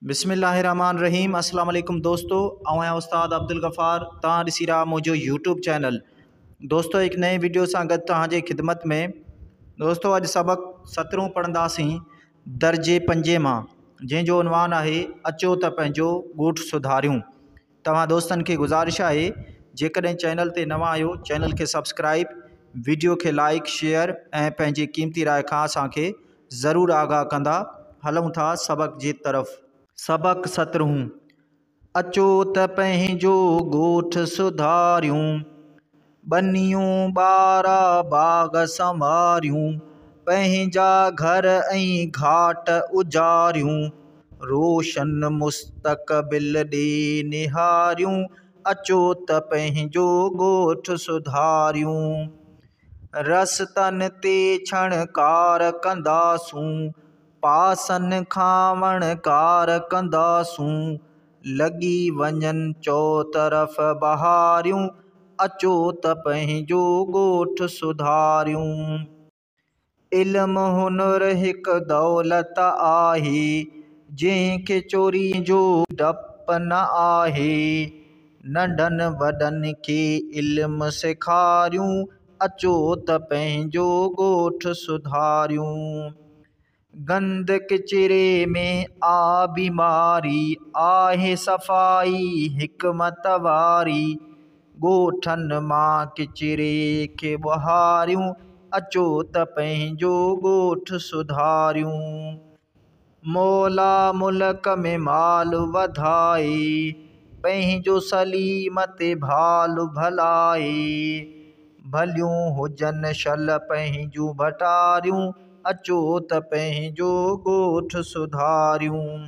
بسم الله الرحمٰن الرحيم السلام عليڪم دوستو آئون آهيان استاد عبدالغفار توهان ڏسي رهيا منهنجو يوٽيوب چينل دوستو هڪ نئين ويڊيو سان گڏ توهان جي خدمت ۾ دوستو اڄ سبق سترهون پڙهنداسين درجي پنجين مان جنهن جو عنوان آهي اچو ته پنهنجو ڳوٺ سڌاريون توهان دوستن کي گذارش آهي جيڪڏهن چينل تي نوان آهيو چينل کي سبسڪرائب ويڊيو کي لائڪ شيئر ۽ پنهنجي قيمتي راء کان اسان کي ضرور آگاهه ڪندا. هلون ٿا سبق جي طرف. سبق سترهون، اچو ته پنهنجو ڳوٺ سڌاريون، ٻنيون ٻارا باغ سنواريون، پنهنجا گهر ۽ گهاٽ اجاريون، روشن مستقبل ڏي نهاريون، اچو ته پنهنجو ڳوٺ سڌاريون. رستن تي ڇڻڪار ڪنداسون، پاسن کان وڻڪار ڪنداسون، لڳي وڃن چؤطرف بهاريون، اچو ته پنهنجو ڳوٺ سڌاريون. علم هنر هڪ دولت آهي، جنهن کي چوري جو ڊپ نه آهي. ننڍن وڏن کي علم سيکاريون، اچو ته پنهنجو ڳوٺ سڌاريون. گند ڪچري ۾ آ بيماري، آهي صفائي حڪمت واري. ڳوٺن مان ڪچري کي ٻهاريون، اچو ته پنهنجو ڳوٺ سڌاريون. مولا ملڪ ۾ مال وڌائي، پنهنجو سليم تي ڀال ڀلائي. ڀليون هجن شل پنهنجون ڀٽاريون، اچو ته پنهنجو ڳوٺ سڌاريون.